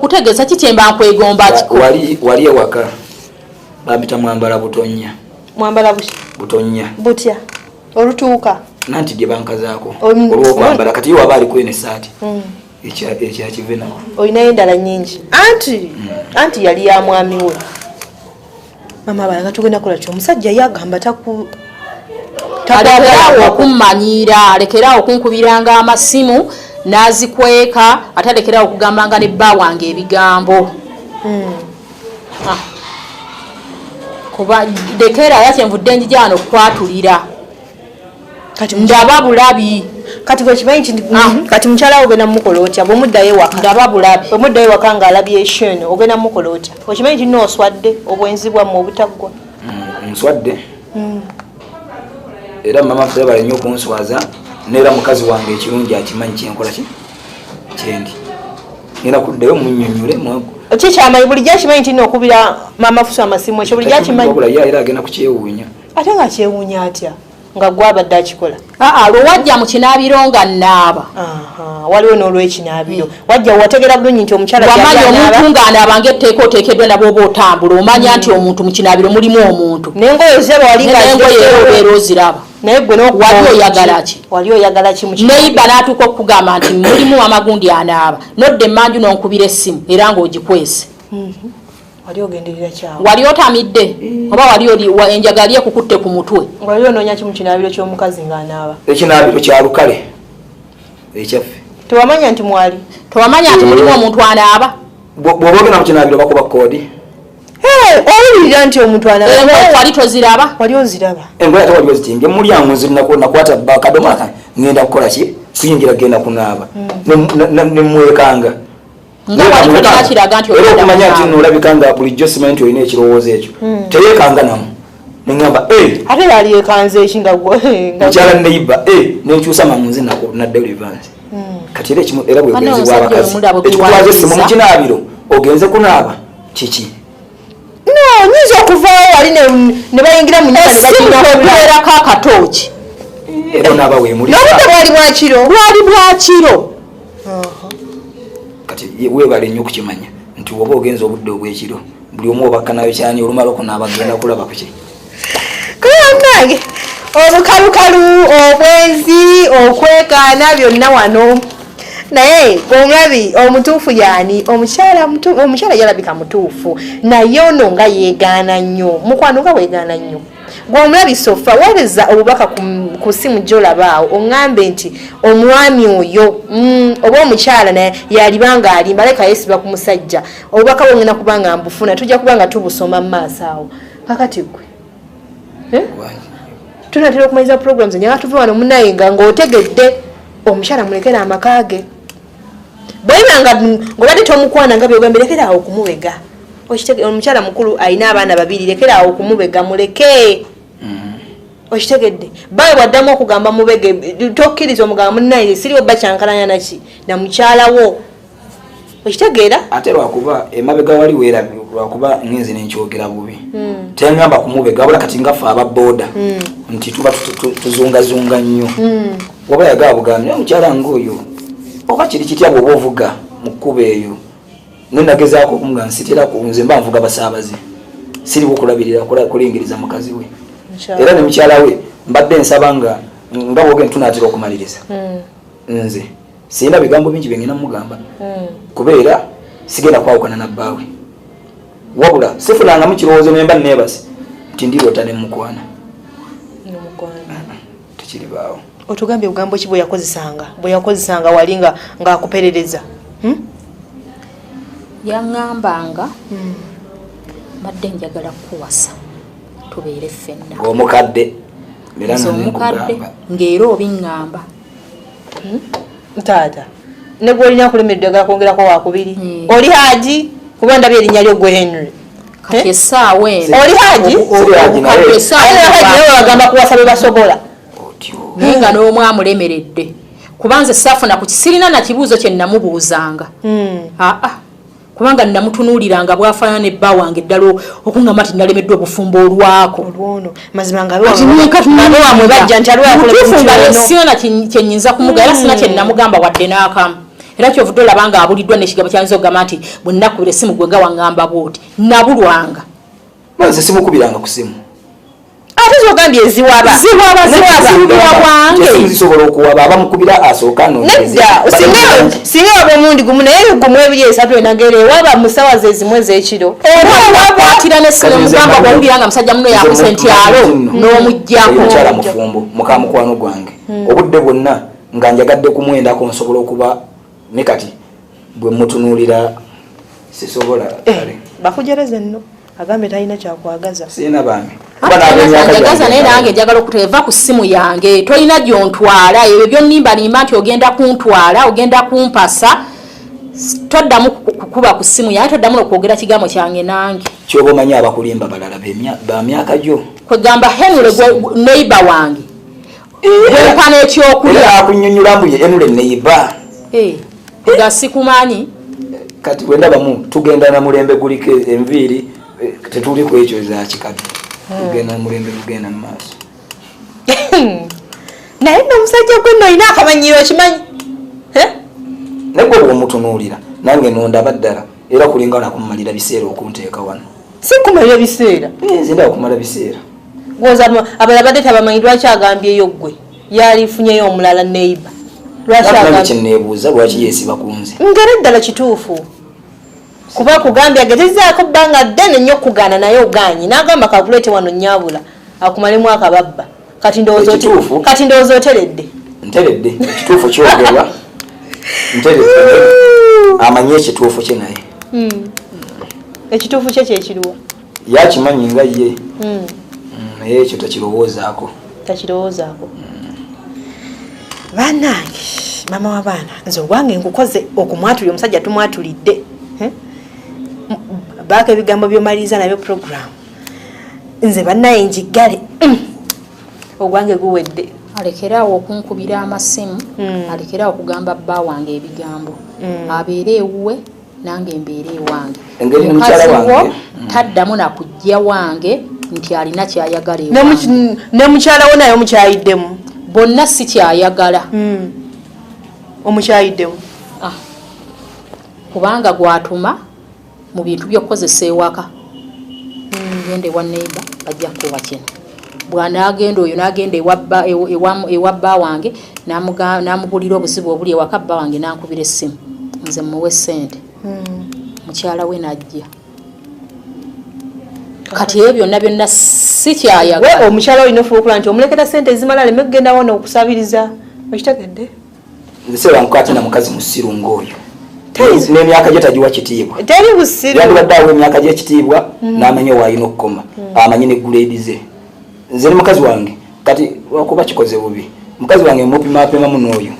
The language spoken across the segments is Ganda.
Kutegeeza ki kyemba nkwegomba? Wali ewaka bampita mwambala butonya. Mwambala butonya. Butya olutuuka nanti gye bankazaako olw'okwambala. Kati ye waba ali kweno essaati ekyakive nako. Olinayo endala nyingi anti anti yali ya mwami we. Mama abalanga tugenda kukola ki? Omusajja yagamba taku Alekeraawo okummanyiira, alekeraawo okunkubiranga amasimu n'azikweka, ate alekeraawo okugambanga ne bba wange ebigambo. Ah. Kuba lekera era kyenvudde njija wano okukwatulira. Kati ndaba bulabi. Kati bwekimanyi nti kati mukyala wo ogenda mumukola otya bwomuddayo ewaka? Ndaba bulabi. Bwemuddayo ewaka ng'alabye esheno ogenda mumukola otya? Okimanyi nti nno oswadde obwenzi bwammwe obutaggwa. Nswadde era mama ffe bali nnyo okunswaza, neera mukazi wange ekirungi akimanyi kyenkola ki kyendi ngenda kuddayo munnyonnyole. Kikyamanyi bulijjo, akimanyi nti nno okubira mama Fuso amasimu, ekyo bulijjo akimanyi. Wabula ye era agenda kukyewuunya. Ate nga kyewuunya atya nga gwe abadde akikola? Aa, lwe wajja mu kinaabiro nga nnaaba. Aha, waliwo n'olwekinaabiro wajja wategera bulungi nti omukyala wamanya gyali anaaba. Omuntu ng'anaaba ng'etteeka oteekeddwa nabwo oba otambula omanya nti omuntu mu kinaabiro mulimu omuntu. N'engoye oziraba wali nga n'engoye era obeera oziraba. Naye gwe wali oyagala ki? Wali oyagala ki mu kinaabiro? Neiba n'atuuka okukugamba nti mulimu amagundi anaaba, nodda emmanju n'onkubira essimu era ng'ogikwese. Wali ogenderera kyawo? Wali otamidde oba wali oli enjaga yali ekukutte ku mutwe? Wali onoonya ki mu kinaabiro ky'omukazi ng'anaaba? Ekinaabiro kya lukale ekyaffe. Tewamanya nti mwali? Tewamanya nti mulimu omuntu anaaba? Bw'oba ogenda mu kinaabiro bakuba koodi. Owulirira nti omuntu anaaba. Engoye wali toziraba? Wali oziraba? Engoye ate wali ozitimbye mu mulyango. Nze nakwata kadomola kange ngenda kukola ki, kuyingira genda kunaaba. Nemwekanga. Nga wali tolina kiraga nti era ogenda okumanya nti kunaaba. Nno olabika nga bulijjo simanyi nti olina ekirowoozo ekyo, teyeekanga namu neŋŋamba, "Eh, Ate yali yekanze eki nga mukyala neiba nenkyusa mangu nze naddayo livansi." Kati era ekimu era bwe Bano bwenzi omusajja bw'abakazi omulaba ekikutwaza essimu mu bwewaliriza. kinaabiro ogenze kunaaba kiki? No nyinza okuvaawo wali ne bayingira mu nyumba ne Essimu baginyakula. kwekubeerako akatooki. Era onaaba weemuli. N'obudde bwali bwakiro. Bwali bwakiro. Kati weebale nnyo okukimanya nti woba ogenza obudde obwekiro buli omu obakka nayo kyani olumala okunaaba genda kulaba kuki. Kale obukalukalu, obwenzi, okwekaana byonna wano, naye omulabi omutuufu yaani omukyala omukyala yalabika mutuufu, naye ono nga yeegaana nnyo. Mukwano, nga weegaana nnyo gwe omulabi. So far weereza obubaka ku simu gyolabaawo oŋŋambe nti omwami oyo oba omukyala naye yaliba nga alimba leka yeesiba ku musajja. Obubaka bwongenda kuba nga mbufuna, tujja kuba nga tubusoma mu maaso awo. Kakati gwe, eh? Tunatera okumaliza programs, nyaga tuve wano munaye nga ng'otegedde omukyala mulekere amaka ge. Bwebanga ng'obadde tomukwana nga byogambye, lekera awo okumubega. Omukyala mukulu, alina abaana babiri, lekera awo okumubega, muleke. Okitegedde? Bawe bwaddamu okugamba mubege, tokkiriza omugamba munaye siriwo bakyankalanya naki na mukyala wo. Okitegeera? Ate lwakuba emabega wali weerabi, lwakuba ngenze nenkyogera bubi, tengamba kumubega wabula kati ngaffe aba booda nti tuba tuzungazunga nnyo. Waba yagaba bugambi naye omukyala ngaoyo oba kiri kitya bwoba ovuga mu kkubo eyo? Nenagezaako nga nsitera nze mba nvuga basaabaze, siriwo kulabirira kulingiriza mukazi we. Era ne mukyala we mbadde nsaba nga bwogenda tunaatera okumaliriza, nze sirina bigambo bingi byengenda mugamba kubeera sigenda kwawukana na bbaawe, wabula sifunangamu kirowoozo nemba neebase nti ndiroota nemukwana, tekiribaawo. Otugambye obugambo ki bwe yakozesanga wali nga ng'akuperereza? Hmm? Yaŋŋambanga, "Mbadde njagala kukuwasa tubeere ffenna." Ng'omukadde era Nze nga omukadde nenkugamba. Ng'era obiŋŋamba. Taata ne gwolina kulemeddwa agala kwongerako wakubiri. Oli Haji? Kuba ndabye erinnya lyo gwe Henry. Kati essaawa eno Oli Haji? Siri Haji, naye- Obukadde essaawa Aye eno Haji nawe bagamba kuwasa bwe basobola. Otyo. Naye nga n'omu amulemeredde, kuba nze saafuna ku sirina na kibuuzo kye namubuuzanga. Aa, kubanga namutunuuliranga bwafaanana ne bba wange ddala okuŋŋamba nti nalemeddwa obufumbo olwako. Olwono mazima nga Kati abewamwe bajja nti aliwo mutuufu nga akola sirina na kye nnyinza kumuga era sirina kye namugamba wadde n'akamu. Era kyovudde olaba nga abuliddwa n'ekigambo kyayinza okugamba nti bwe nnakubira essimu gwe nga waŋŋamba bw'oti, nabulwanga. Nze simukubiranga ku simu. Ate zogambye eziwaba. Ziwaba, ziwaba bwange. Esimu zisobola okuwaba, abamukubira asooka Nedda, singa waba omundi gumu, naye gumu, ebiri, esatu, enagera ewaba mu ssaawa ze zimu ez'ekiro. Era wakwatira n'essimu mugamba bw'owulira nga musajja muno yakuse nti alo n'omuggyako. Omukyala mufumbo, muka mukwano gwange, obudde bwonna nga njagadde kumwendako nsobola okuba ne kati bwe mutunuulira sisobola. Kale. Bakujereze nno, agambye talina kyakwagaza. Sirina bambi. Njagaza, naye nange njagala okuteva ku ssimu yange. Tolina gyontwala, ebyo byonnimbalimba nti ogenda kuntwala, ogenda kumpasa. Toddamu kukuba ku ssimu yange, toddamu nokwogera kigambo kyange nange. Kyoba omanyi abakulimba balala ba myaka gyo. Kwegamba Henry neighbor wange gwempa n'ekyokulya. Era akunyonyola mbu ye Henry neighbor. Nga sikumanyi. Kati bwendabamu tugenda na mulembe guliko enviiri, tetuli ku ekyo za kikadde, tugenda na mulembe gugenda mu maaso. Naye nno omusajja gwe nno olina akamanyiro, okimanyi? Naye gwe bwomutunuulira nange nondaba ddala, era kulinga nakumalira biseera okunteeka wano. Si kumalira biseera. Nze ndaba kumala biseera. Gwoza abalala badde tabamanyi, lwaki agambyeyo gwe? Yalifunyeyo omulala neighbor, lwaki Nange agambye? Kyeneebuuza, lwaki yeesiba ku nze? Ngeri ddala kituufu, kuba kugambye agezezaako bbanga ddene nnyo okugaana, naye oganye, n'agamba kakuleete wano nnyabula akumalemu akababba. Kati ndowooza Ekituufu. Kati ndowooza oteredde. Nteredde, ekituufu kyogerwa, nteredde, amanyi ekituufu kye naye. Ekituufu kye kyekiriwa? Yakimanyi nga ye. Naye ekyo takirowoozaako. Takirowoozaako. Bannange, maama w'abaana, nze ogwange nkukoze okumwatulira omusajja, tumwatulidde. Eh? Baako ebigambo byomaliriza nabyo program. Nze bannaye njiggale. Ogwange guwedde. Alekeraawo okunkubira amasimu, alekeraawo okugamba bba wange ebigambo, abeere ewuwe nange mbeere ewange. Engeri ne mukyala Mukazi wo wange. taddamu nakujja wange nti alina kyayagala Ne ewange. Ne mukyala wo naye omukyayiddemu? Bonna sikyayagala. Omukyayiddemu? Ah. Kubanga gwatuma mu bintu by'okukozesa ewaka, genda ewa neighbor bajja kukuwa kino. Bw'anaagenda oyo n'agenda ewa bba- ewa- ewa ewa bba wange n'amubulira obuzibu obuli ewaka, bba wange n'ankubira essimu nze muwe ssente, mukyala we n'ajja. Kati ebyo byonna byonna We sikyayagala. Omukyala olina ofuba okulaba nti omulekera sente ezimala aleme kugenda wano okusabiriza, okitegedde? Nze sebankuka na mukazi musiru ng'oyo. Teri- N'emyaka gye tagiwa kitiibwa. Teri busiru. Yandibadde awa emyaka gy'ekitiibwa n'amanya waalina okukoma, amanye ne grade ze. Nze ne mukazi wange kati lwakuba kikoze bubi, mukazi wange mupimapimamu n'oyo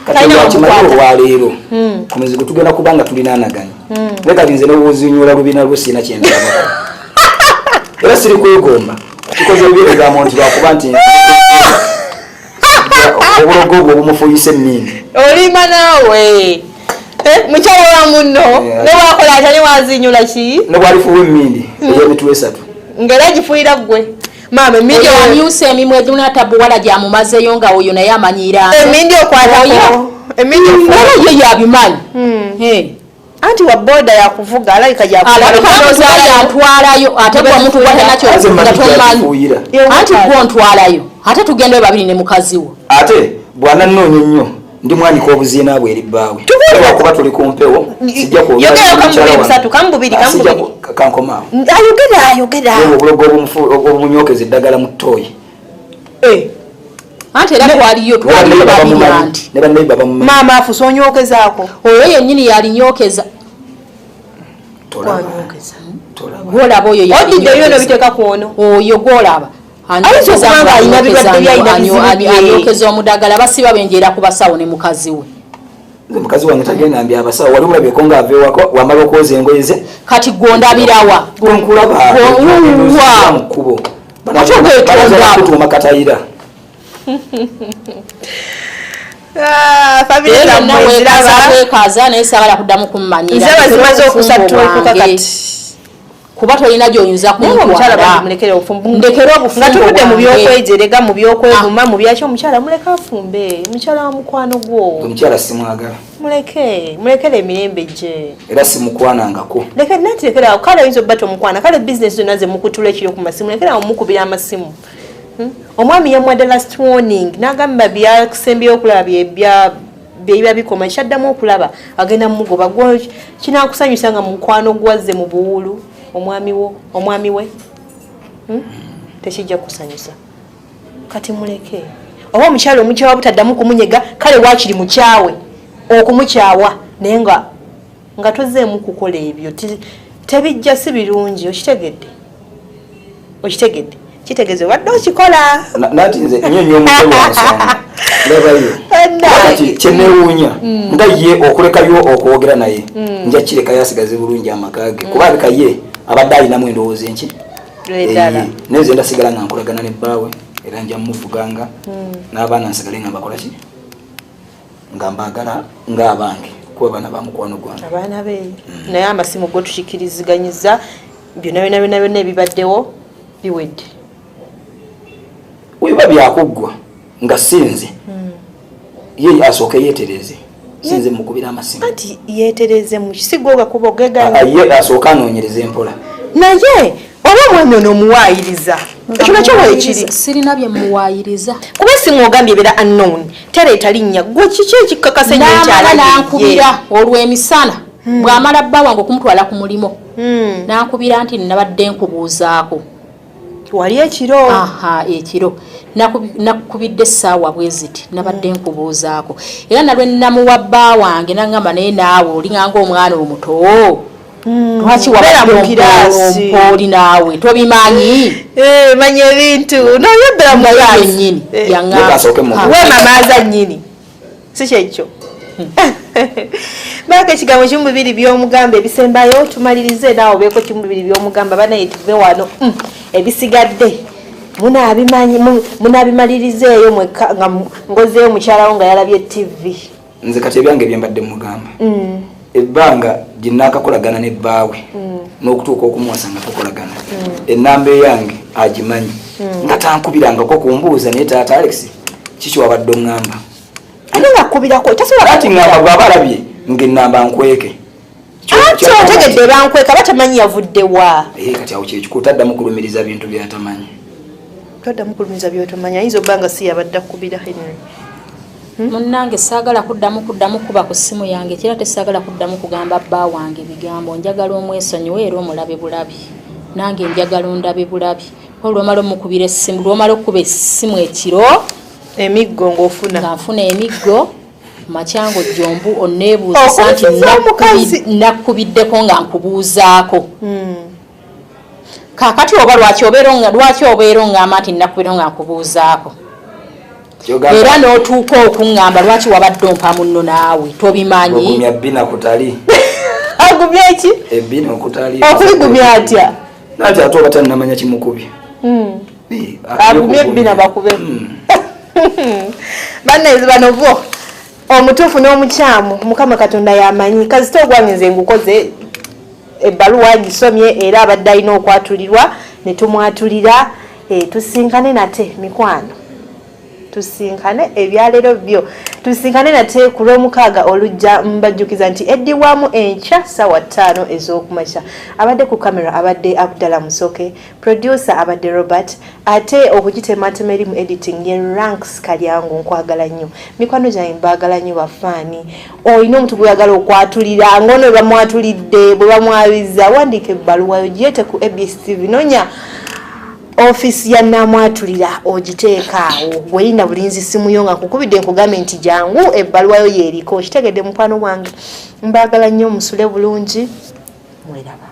kati. Talina Lwakimanyi wamukwata. olwaleero ku mizigo tugenda kuba nga tulinaanaganye, naye kati nze nebuzinyula lubina lwo sirina kyendabako, era siri kwegomba kikoze bubi ebigambo nti lwakuba nti obulogo obwo obumufuyisa emmindi. Olima naawe. Eh, mukyala wa munno. Newakola atya, newazinyula ki? Nebwalifuwa emmindi ey'emitwe esatu. Ngaera gifuuyira ggwe maama emindi. Oyo amyusa emimwa egimuna tabuwala gyamumazeeyo nga oyo naye amanyiira nze. Emindi okwatako emindi. Era ye yabimanyi. Eh. Anti wa boda yakuvuga, alabika. Alabika ndowooza yantwalayo, ate gwe omuntu gwatalina Nze nga mmanyi tomanyi. gyagifuuyira. Anti gwe ontwalayo, ate tugendeyo babiri ne mukazi wo. Ate bw'ananoonya ennyo ndi mwanika obuziina bwe eri bbaawe, lwakuba tuli ku mpewo sijja kwogera. Yogerayo Mukyala kamubiri wange. busatu, kamubiri, Ah, sijja kamubiri. Kankomaawo. Ayogera, ayogera. Obwo obulogo obumunyokeza eddagala mu ttooyi. Eh, Anti era twaliyo twaliyo babiri anti. Ne banneiba bamumanyi. Maama afuse onywokezaako. Oyo yennyini yalinyookeza. Tolaba. Kwanyokeza. Tolaba. Gwolaba oyo Odidde yalinyookeza. ebyo nobiteeka ku ono. Oyo gwolaba Ayinza okuba nga alina birwadde bye, alina bizibu bye. Anyokeza omudagala, basiba benjeera ku basawo ne mukazi we. Nze mukazi wange tagenda mbi abasawo. Wali omulabyeko ng'ava ewaka wamala okwoza engoye ze? Kati gwondabirawa? Gwenkulaba. Wa. Mu kkubo. Ate ogwetonda. Kutuuma katayira. Ah, family Era zammwe byonna weekaza ziraba. bwekaza, naye saagala kuddamu kummanyira. Nze bazimaze Obufumbo okusatulukuka bwange. kati. Kuba tolina gy'oyinza kuntwala. Mulekere obufumbo. Ndekere obufumbo. Nga tuvudde mu bwange. Byokwejerega, mu byokwevuma, mu byaki, omukyala muleke afumbe, mukyala wa mukwano gwo. Omukyala simwagala. Muleke, mulekere emirembe gye. Era simukwanangako. Leke nanti, lekera. Kale oyinza obba tomukwana, kale bizinesi zonna ze mukutula ekiro ku masimu, lekera awo mukubira amasimu. Omwami yamuwadde last warning, n'agamba byakusembyeyo okulaba byebya byebiba bikoma, kyaddamu okulaba agenda mumugoba. Gwe kinakusanyusa nga mukwano gwazze mu buwulu omwami wo, omwami we? Tekijja kusanyusa. Kati muleke. Oba omukyala omukyawa butaddamu kumunyega, kale waakiri mukyawe okumukyawa, naye nga tozeemu kukola ebyo. Tebijja, si birungi. Okitegedde? Okitegedde? Kitegeeza obadde okikola. Nanti nze nnyo nnyo omutwe lwa nsonga labayo. Bannange. Kati kyenewuunya nga ye okulekayo okwogera naye, nja kirekayo asigaze bulungi amaka ge, kuba abika ye abadde alinamu endowooza enki. Eddala. Eye. Naye nze ndasigala nga nkolagana ne bbaawe, era nja muvuganga n'abaana nsigale nga mbakola ki, nga mbaagala ng'abange, kuba baana ba mukwano gwange. Abaana be. Naye amasimu go tukikiriziganyiza, byonna byonna byonna byonna ebibaddewo biwedde. Webiba byakuggwa nga sinze, ye asooke yeetereze, sinze mukubira amasimu. Anti yeetereze mu kisigo gakuba ogeganya. Ah, ye asooke anoonyereze mpola. Naye oba omwami ono omuwaayiriza, ekyo nakyo weekiri. Sirina bye muwaayiriza. Kuba esimu ogambye ebeera unknown, tereeta linnya. Gwe kiki ekikakasa ennyo nti N'amala alabye ye? N'ankubira olw'emisana bw'amala bba wange okumutwala ku mulimu, n'ankubira nti nabadde nkubuuzaako. Wali ekiro? Aha, ekiro. Nakubidde essaawa bwe ziti, nabadde nkubuuzaako. Era nalwe namuwa bba wange, naŋŋamba, naye naawe olinganga omwana omuto, lwaki Beera mu wabadde kiraasi. ompooli naawe tobimanyi? Eh, manya ebintu naye bbera mu Nga ye kiraasi. yennyini Eh. yaŋŋamba. Leka asooke mu- Weemamaaza nnyini, si kyekyo? Baako ekigambo kimu bibiri by'omugamba ebisembayo, tumalirize. Naawe obeeko kimu bibiri by'omugamba. Banaye tuve wano. Ebisigadde munaabimalirizeeyo mwekka nga ngozeeyo mukyalawo nga yalabye TV. Nze kati ebyange byembadde mugamba, ebbanga gyenaakakolagana ne bbaawe n'okutuuka okumuwasa nga tukolagana, ennamba eyange agimanyi, nga tankubirangako kumbuuza, naye taata Alex, kiki wabadde oŋŋamba? Ate nga kkubirako tasobola. Ati ŋŋamba bw'aba alabye ng'ennamba nkweke. Anti otegedde, bankweka batamanyi yavudde wa. Eh, kati awo kyekikulu, taddamu kulumiriza bintu byatamanyi. Toddamu kulumiza byotomanyi, ayinza obba nga si yabadde akkubira, Henry. Munnange, saagala kuddamu kuba ku ssimu yange, kera tesaagala kuddamu kugamba bba wange bigambo. Njagala omwesonyiwe era omulabe bulabi, nange njagala ondabe bulabi. Kuba lwomala omukubira essimu, lwomala okukuba essimu ekiro, emiggo ng'ofuna. Nga nfuna emiggo makyango jjombu onneebuuzisa nti Okubuuza omukazi. Nakkubiddeko nga nkubuuzaako. Kaakati oba lwaki obeera oŋŋamba nti nakkubireko nga nkubuuzaako, Kyogamba- era n'otuuka okuŋŋamba lwaki wabadde ompa munno, naawe tobimanyi? Ogumya bbina kutali. Agumya eki? Ebbina okutali. Okuligumya atya? Nanti ate oba tannamanya kimukubye. Eh, Agumye ebbina bakube. Bannaizi bano bo omutuufu n'omukyamu, Mukama Katonda yamanyi. Kazita ogwange nze ngukoze, ebbaluwa gisomye, era abadde alina okwatulirwa ne tumwatulira. Eh, tusinkane nate mikwano, tusinkane. Ebyaleero byo tusinkane nate ku Lwomukaaga olujja. Mbajjukiza nti eddibwamu enkya ssaawa 5 ez'okumakya. Abadde ku kamera abadde Abdallah Musoke, producer abadde Robert, ate okugitematema eri mu editing ye Ranks Kalyangu. Nkwagala nnyo mikwano gyange, mbaagala nnyo bafaani. Olina omuntu gweyagala okwatulira ngaono bwe bamwatulidde, bwe bamwabiza, wandiika ebbaluwayo, giyete ku ABS TV, nonya ofiisi ya Namwatulira, ogiteeka awo. Gweyinda bulinzi simu yo nga nkukubidde nkugambe nti jangu, ebbaluwayo yeeriko. Kitegedde mukwano gwange? Mbaagala nnyo, musule bulungi, mweraba.